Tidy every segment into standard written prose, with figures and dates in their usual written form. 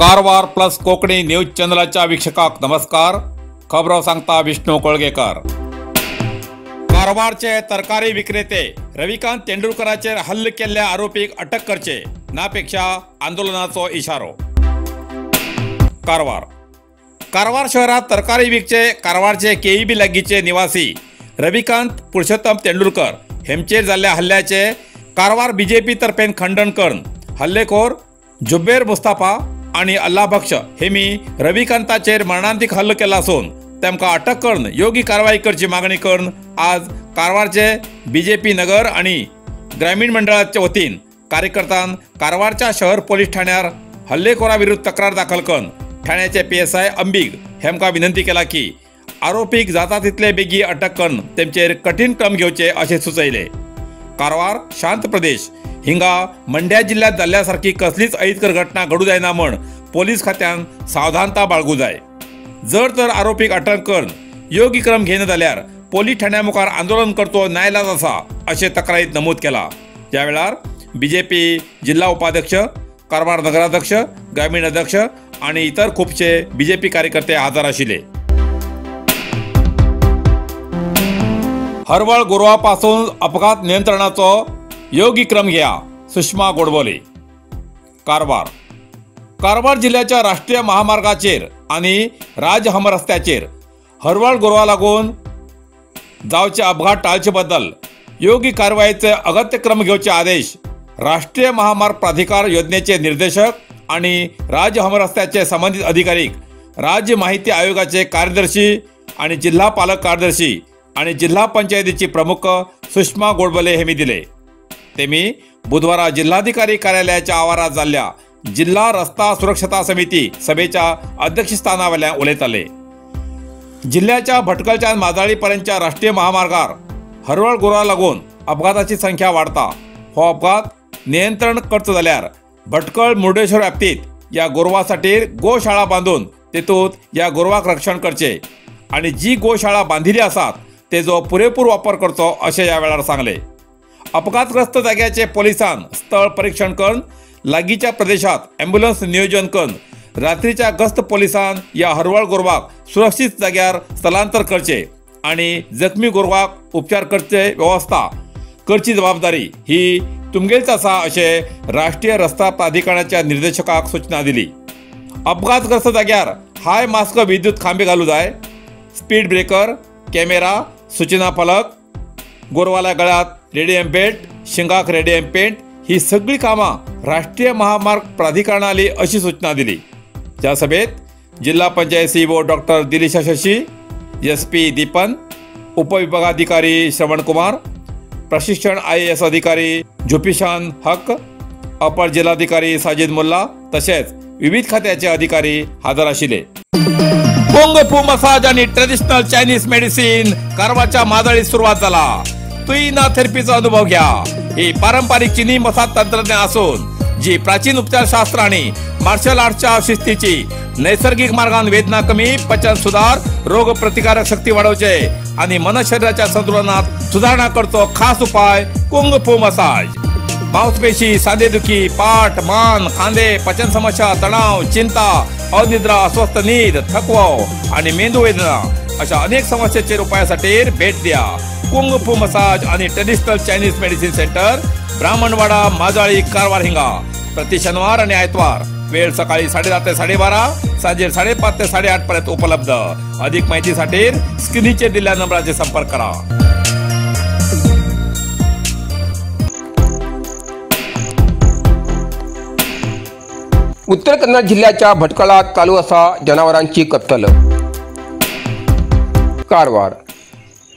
Karwar plus Konkani news चॅनलाच्या वीक्षकांक नमस्कार. खबरो सांगता विष्णू कोळगेकर. कारवारचे तरकारी विक्रेते रविकांत तेंडुलकराचेर हल्ले केल्ल्या आरोपीक अटक करचे नापेक्षा आंदोलनाचो इशारो. कारवार कारवार शहरात तरकारी विकचे कारवारचे केईबी लागीचे निवासी रविकांत पुरुषोत्तम तेंडुलकर हेमचेर जाल्ल्या हल्ल्याचे कारवार बीजेपी तर्फेन खंडन करून हल्लेखोर जुबेर मुस्ताफा आणि अल्लाबक्ष हेमी रविकांताचेर मरणांतिक हल्लो केला असून तेमकां अटक करून योग्य कारवाई करची मागणी करून आज कारवारचे बीजेपी नगर आणि ग्रामीण मंडळाच्या वतीन कार्यकर्त्यान कारवारच्या शहर पोलीस ठाण्यार हल्लेखोरा विरुद्ध तक्रार दाखल करून ठाण्याचे PSI Ambig हेमकां विनंती केला की आरोपीक जाता तितले बेगी अटक करून तेमचेर कठीण क्रम घेवचे अशें सुचयले. कारवार शांत प्रदेश हिंगा मंड्या जिल्ह्यात जाल्ल्या सारकी कसलीच अहितकर घटना घडू जायना म्हण पोलीस खात्यान सावधानता बाळगू जाय. जर तर आरोपीक अटक करून योग्य क्रम घेयना जाल्यार पोलीस ठाण्या मुखार आंदोलन करचो नायलाज आसा अशें तक्रारीत नमूद केला. ह्या वेळार बीजेपी जिल्हा उपाध्यक्ष, कारवार नगराध्यक्ष, ग्रामीण अध्यक्ष आनी इतर खुबशे बीजेपी कार्यकर्ते हजर आशिल्ले. हरवळ गोरवा पासून अपघात नियंत्रणाचो योग्य क्रम घ्या. सुषमा गोडबोले. कारवार कारवार जिल्ह्याच्या राष्ट्रीय महामार्गाचेर आनी राजहमरस्त्याचेर हरवळ गोरवा लागून जावचे अपघात टाळचे बद्दल योग्य कारवायेचे अगत्य क्रम घेवचे आदेश राष्ट्रीय महामार्ग प्राधिकार योजनेचे निर्देशक आणि राजहमरस्त्याचे संबंधित अधिकारीक राज्य माहिती आयोगाचे कार्यदर्शी आणि जिल्हा पालक कार्यदर्शी आणि जिल्हा पंचायतीची प्रमुख सुषमा गोडबोले हेमी दिले. ते मी बुधवारा जिल्हाधिकारी कार्यालयाच्या आवारात जाल्ल्या जिल्हा रस्ता सुरक्षता समिती सभेच्या अध्यक्षस्थानावेल्यान उलयताले. जिल्ह्याच्या भटकळच्यान माजाळीपर्यंतच्या राष्ट्रीय महामार्गार हरवळ गोरवा लागून अपघाताची संख्या वाढता. हो अपघात नियंत्रण करचो जाल्यार भटकळ मुर्डेश्वर व्याप्तीत या गोरवासाठी गोशाळा बांदून तेतूंत या गोरवाक रक्षण करचे आणि जी गोशाळा बांदिल्ली आसात तेजो पुरेपूर वापर करचो अशें ह्या वेळार सांगले. अपघातग्रस्त जाग्याचे पोलिसान स्थळ परीक्षण करून लागींच्या प्रदेशात ॲम्ब्युलन्स नियोजन करून रात्रीच्या गस्त पोलिसान या हरवळ गोरवाक सुरक्षित जाग्यार स्थलांतर करचे आणि जखमी गोरवाक उपचार करचे व्यवस्था करची जबाबदारी ही तुमगेलीच आसा अशें राष्ट्रीय रस्ता प्राधिकरणाच्या निर्देशकाक सूचना दिली. अपघातग्रस्त जाग्यार हाय मास्क विद्युत खांबे घालू जाय, स्पीड ब्रेकर, कॅमेरा, सूचना फलक, गोरवाल्या गळ्यात रेडियम बेल्ट, शिंगाक रेडियम पेंट ही सगळी कामां राष्ट्रीय महामार्ग प्राधिकरणाली अशी सूचना दिली. ज्या सभेत जिल्हा panchayat CEO doctor Dilisha Shashi, SP Deepan, उपविभागाधिकारी Shravan Kumar, प्रशिक्षण IAS अधिकारी जुपिशान हक, अपर जिल्हाधिकारी साजिद मुल्ला तसेच विविध खात्याचे अधिकारी हजर आशिल्ले. कुंग फू मसाज आणि ट्रेडिशनल चायनीज मेडिसिन कारवारच्या माजळीत सुरुवात जाला. तुईना थेरपीचा अनुभव घ्या. ही पारंपरिक चिनी मसाज तंत्रज्ञान असून जी प्राचीन उपचारशास्त्र आणि मार्शल आर्ट्सच्या शिस्तीची नैसर्गिक मार्गान वेदना कमी, पचन सुधार, रोग प्रतिकारक शक्ती वाढवचे आणि मन शरीराच्या संतुलनात सुधारणा करतो खास उपाय कुंग फू मसाज. मांसपेशी, सांधेदुखी, पाठ, मान, खांदे, पचन समस्या, तणाव, चिंता, अनिद्रा, अस्वस्थ नीद, थकवा आणि मेंदू वेदना अशा अनेक समस्येचेर उपायासाठी भेट द्या. कुंग फू मसाज आणि traditional Chinese medicine centre, Brahmanwada, Majali, Karwar हिंगा. प्रति शनिवार आणि आयतवार वेळ सकाळी 10:30 ते 12:30, सांजे 5:30 ते 8:30 पर्यंत उपलब्ध. अधिक माहितीसाठी स्क्रीनचेर दिल्ल्या नंबराचेर संपर्क करा. उत्तर कन्नड जिल्ह्याच्या भटकळात चालू असा जनावरांची कत्तल. कारवार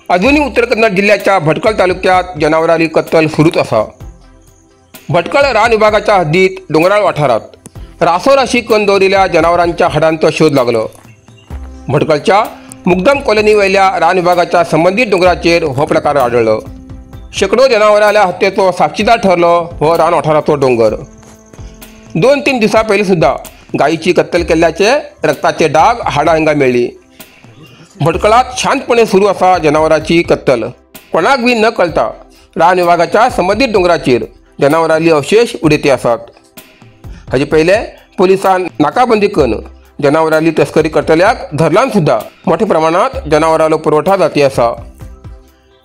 अजूनही उत्तर कन्नड जिल्ह्याच्या भटकळ तालुक्यात जनावरांची कत्तल सुरूच असा. भटकळ रान विभागाच्या हद्दीत डोंगराळ वाठारात रासोराशी कण दवरिल्ल्या जनावरांच्या हाडांचो शोध लागलो. भटकळच्या मुग्दम कॉलनी वयल्या रान विभागाच्या संबंदीत दोंगराचेर हो प्रकार आढळ्ळो. शेकडो जनावरांच्या हत्येचो साक्षीदार ठरलो हो रान वाठाराचो दोंगर. 2-3 दिवसां पयलीं सुद्दां गायीची कत्तल केल्ल्याचे रक्ताचे डाग हाडां हांगा मेळ्ळी. भटकळात शांतपणे सुरू आसा जनावरांची कत्तल. कोणाक बी न कळता रान विभागाच्या संबंदीत दोंगराचेर जनावरांले अवशेश उडयते आसात. हाजे पयले पोलिसान नाकाबंदी करून जनावरांली तस्करी करतल्याक धरल्यान सुद्दां मोठ्या प्रमाणात जनावरांलो पुरवठा जाती आसा.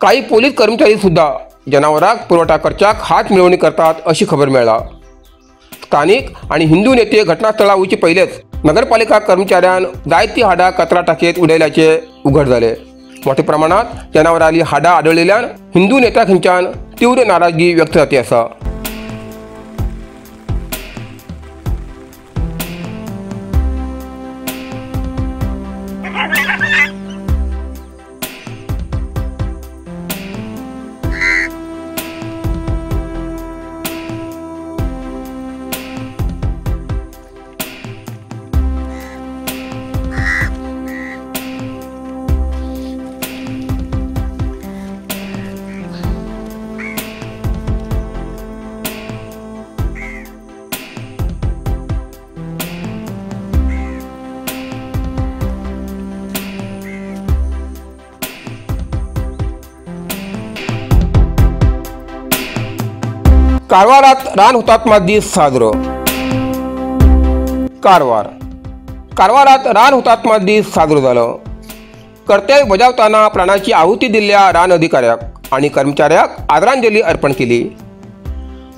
काही पोलीस कर्मचारी सुद्दां जनावरांक पुरवठा करच्याक हात मिळवणी करतात अशी खबर मेळ्ळा. स्थानिक आणि हिंदू नेते घटनास्थळा वयचे पयलेच नगरपालिका कर्मचाऱ्यान जायती हाडां कचरा टाकयेत उडयल्याचे उघड जाले. मोठ्या प्रमाणात जनावरांली हाडां आढळिल्ल्यान हिंदू नेत्या खंयच्यान तीव्र नाराजगी व्यक्त जाती आसा. कारवारात रान हुतात्मा दीस साजरो. कारवार कारवारात रान हुतात्मा दीस साजरो जालो. कर्तव्य बजावताना प्राणाची आहुती दिल्ल्या रान अधिकाऱ्याक आनी कर्मचाऱ्याक आदरांजली अर्पण केली.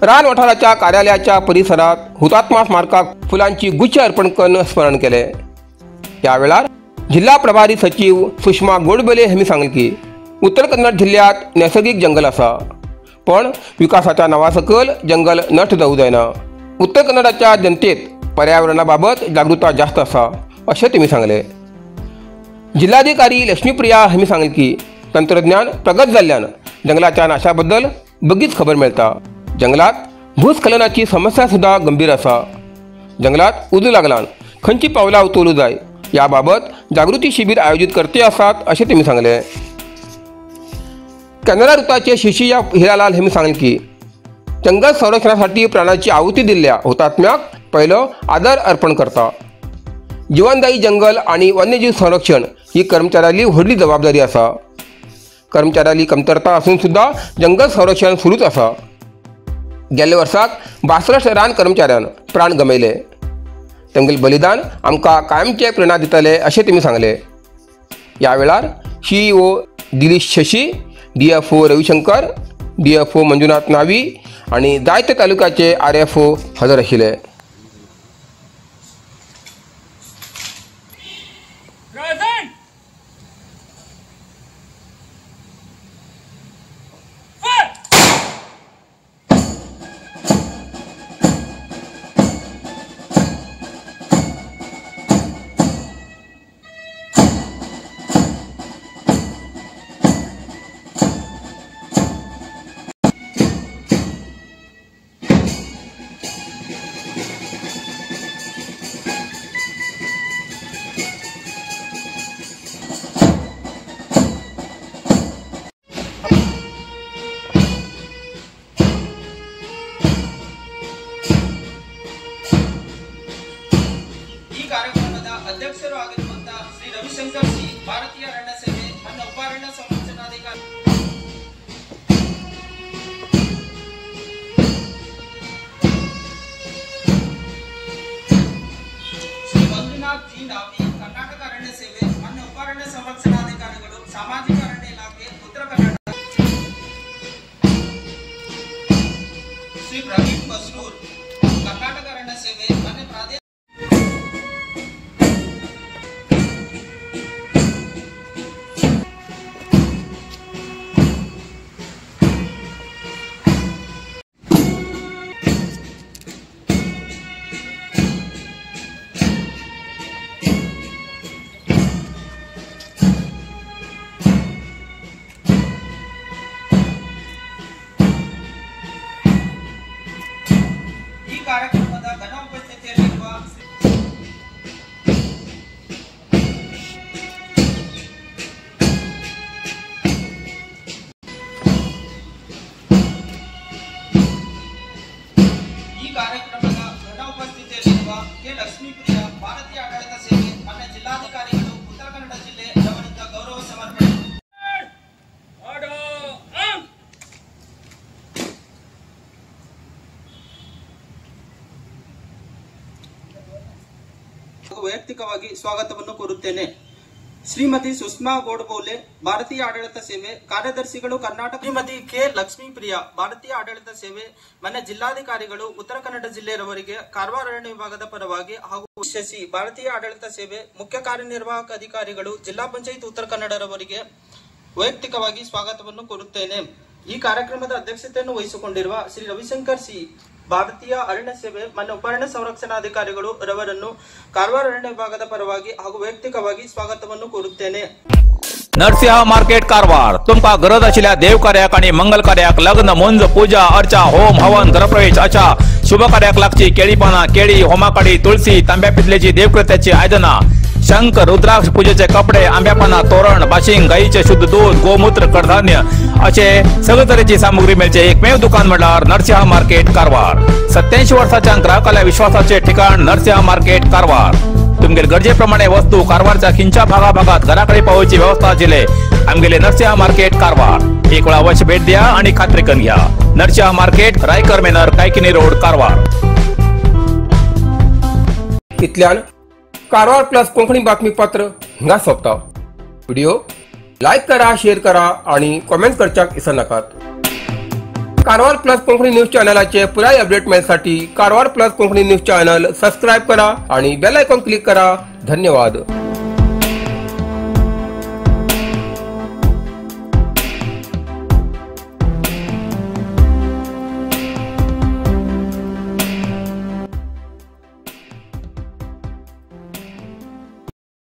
रान वाठाराच्या कार्यालयाच्या परिसरात हुतात्मा स्मारकाक फुलांची गुच्छ अर्पण करून स्मरण केले. त्या वेळार जिल्हा प्रभारी सचिव सुषमा गोडबोले हांणी सांगलें की उत्तर कन्नड जिल्ह्यात नैसर्गिक जंगल आसा, पण विकासाच्या नावासकल जंगल नष्ट जाऊ जायना. उत्तर कन्नडाच्या जनतेत पर्यावरणाबाबत जागृता जास्त आसा अशें तेमी सांगले. जिल्हाधिकारी लक्ष्मीप्रिया हांणी सांगलें की तंत्रज्ञान प्रगत जाल्ल्यान जंगलाच्या नाशाबद्दल बगीच खबर मेळटा. जंगलात भूस्खलनाची समस्या सुद्दां गंभीर आसा. जंगलात उजो लागल्यान खंयची पावलां उचलूं जाय ह्या बाबत जागृती शिबीर आयोजीत करते आसात अशें तेमी सांगलें. कॅनरा वृत्ताचे शिशिया हिरालाल हांणी सांगलें की जंगल संरक्षणासाठी प्राणाची आहुती दिल्ल्या हुतात्म्याक पयलो आदर अर्पण करता. जीवनदायी जंगल आनी वन्यजीव संरक्षण ही कर्मचाऱ्यांली व्हडली जबाबदारी आसा. कर्मचाऱ्यांली कमतरता आसून सुद्दां जंगल संरक्षण सुरूच आसा. गेल्ल्या वर्साक 62 रान कर्मचाऱ्यान प्राण गमयले. तेंगेलें बलिदान आमकां कायमचे प्रेरणा दितले अशें तेमी सांगलें. ह्या वेळार CEO Dilish Shashi, DFO Ravishankar, DFO Manjunath Navi आनी जायते तालुक्याचे RFO हजर आशिल्ले. ಕಾರ್ಯಕ್ರಮದ ಅಧ್ಯಕ್ಷರು ಆಗಿರುವಂತಹ ಶ್ರೀ ರವಿಶಂಕರ್ ಸಿ, ಭಾರತೀಯ ಅರಣ್ಯ ಸೇವೆ ಮತ್ತು ಉಪಾರಣ್ಯ ಸಂರಕ್ಷಣಾಧಿಕಾರಿ. ಶ್ರೀ ಮಂಜುನಾಥ್ ಜಿ ನಾವಿ, ಕರ್ನಾಟಕ ಅರಣ್ಯ ಸೇವೆ ಮತ್ತು ಉಪಾರಣ್ಯ ಸಂರಕ್ಷಣಾಧಿಕಾರಿಗಳು, ಸಾಮಾಜಿಕ ಅರಣ್ಯ ಇಲಾಖೆ, ಉತ್ತರ ಕನ್ನಡ. ಶ್ರೀ ಪ್ರವೀಣ್ ಬಸ್ರೂರ್, ಕರ್ನಾಟಕ ಅರಣ್ಯ ಸೇವೆ ಮತ್ತು ಪ್ರಾದೇಶಿಕ. ವೈಯಕ್ತಿಕವಾಗಿ ಸ್ವಾಗತವನ್ನು ಕೋರುತ್ತೇನೆ. ಶ್ರೀಮತಿ ಸುಷ್ಮಾ ಗೋಡ್ಬೋಲೆ, ಭಾರತೀಯ ಆಡಳಿತ ಸೇವೆ ಕಾರ್ಯದರ್ಶಿಗಳು ಕರ್ನಾಟಕ, ಶ್ರೀಮತಿ ಕೆ ಲಕ್ಷ್ಮೀಪ್ರಿಯಾ, ಭಾರತೀಯ ಆಡಳಿತ ಸೇವೆ ಮಾನ್ಯ ಜಿಲ್ಲಾಧಿಕಾರಿಗಳು ಉತ್ತರ ಕನ್ನಡ ಜಿಲ್ಲೆಯವರಿಗೆ ಕಾರವಾರ ಅರಣ್ಯ ವಿಭಾಗದ ಪರವಾಗಿ ಹಾಗೂ ಶಶಿ, ಭಾರತೀಯ ಆಡಳಿತ ಸೇವೆ ಮುಖ್ಯ ಕಾರ್ಯನಿರ್ವಾಹಕ ಅಧಿಕಾರಿಗಳು ಜಿಲ್ಲಾ ಪಂಚಾಯತ್ ಉತ್ತರ ಕನ್ನಡರವರಿಗೆ ವೈಯಕ್ತಿಕವಾಗಿ ಸ್ವಾಗತವನ್ನು ಕೋರುತ್ತೇನೆ. ಈ ಕಾರ್ಯಕ್ರಮದ ಅಧ್ಯಕ್ಷತೆಯನ್ನು ವಹಿಸಿಕೊಂಡಿರುವ ಶ್ರೀ ರವಿಶಂಕರ್ ಸಿ, ಭಾರತೀಯ ಅರಣ್ಯ ಸೇವೆ ಮಾನ್ಯ ಉಪ ಅರಣ್ಯ ಸಂರಕ್ಷಣಾಧಿಕಾರಿಗಳು ರವರನ್ನು ಕಾರವಾರ ಅರಣ್ಯ ವಿಭಾಗದ ಪರವಾಗಿ ಹಾಗೂ ವೈಯಕ್ತಿಕವಾಗಿ ಸ್ವಾಗತವನ್ನು ಕೋರುತ್ತೇನೆ. नरसिंह मार्केट कारवार तुमकां गरज आशिल्ल्या देव कार्याक आनी मंगल कार्याक लग्न, मुंज, पूजा अर्चा, होम हवन, गृहप्रवेश अशा शुभ कार्याक लागची केळी पानां, केळी, होमाकाडी, तुळसी, तांब्या पितलेची देवकृत्याची आयदनां, शंख, रुद्राक्ष, पूजेचे कपडे, आंब्या पानां, तोरण, बाशिंग, गायीचे शुद्ध दूध, गोमूत्र, कडधान्य असे सगळे तरेची सामुग्री मेळचे एकमेव दुकान म्हणल्यार नरसिंह मार्केट कारवार. 87 वर्साच्या ग्राहकाल्या विश्वासाचे ठिकाण नरसिंह मार्केट कारवार. तुमगेले गरजे प्रमाणे वस्तू कारवारच्या खिंच्या भागाभागात घराकडे पावोवची व्यवस्था आशिल्ले आमगेले नरसिंह मार्केट कारवार. एक वेळा अवश्य भेट द्या आणि खात्री करून घ्या. Narasimha market, Raikar manor, Kaikini road, Karwar. इतल्यान कारवार प्लस कोंकणी बातमीपत्र हांगा सोंपता. व्हिडिओ लायक करा, शेअर करा आणि कॉमेंट करच्याक विसरनाकात. कारवार प्लस कोंकणी न्यूज चॅनलाचे पुराय update मेळसाठी Karwar plus Konkani news channel subscribe करा आणि बेल आयकॉन क्लिक करा. धन्यवाद.